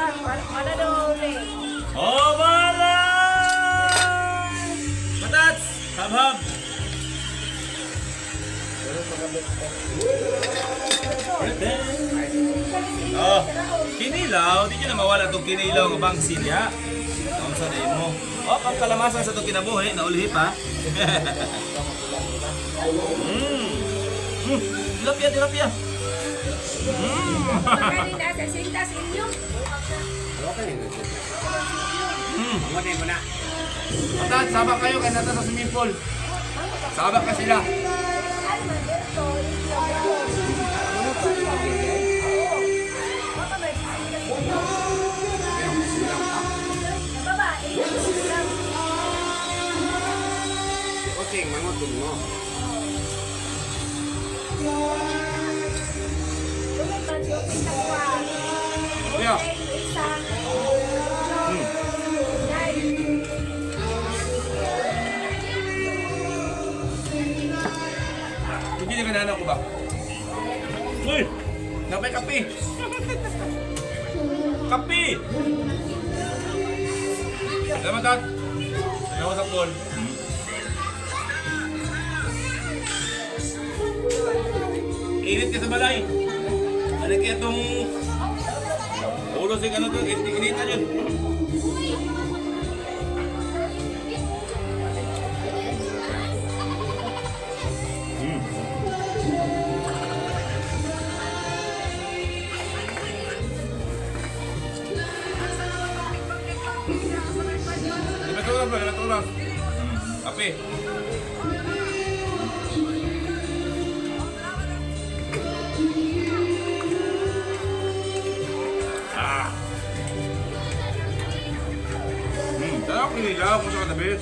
Wala daw uli. Oh, balay! Matats! Habhab! Oh, kinilaw, di nyo na mawala itong kinilaw nga bang silya. Ang sa mo. Oh, ang kalamasan sa itong kinabuhi, naulihi pa. Tilapia, tilapia. Pagkain na sa sintas inyo. Muna mo na. Matat, sama kayo kay nata sa swimming pool. Sama ka sila. Ay, Maberto, inyo. Baka may sintas inyo. Babae, lang. Okay, mangutin mo. Tungod man siya, okay na kuha. Yeah. Okay, isa. Nine. Hindi na ganana ko ba? Uy! Napay kape. Kape! Salamat, Tat. Salamat sa pool. Init ka sa balay. Ano kaya itong ulo sa ano to? Initan yun. 5 oras ba? 5 oras. Kape. Ah. Sarap kinilaw kung sa katabi.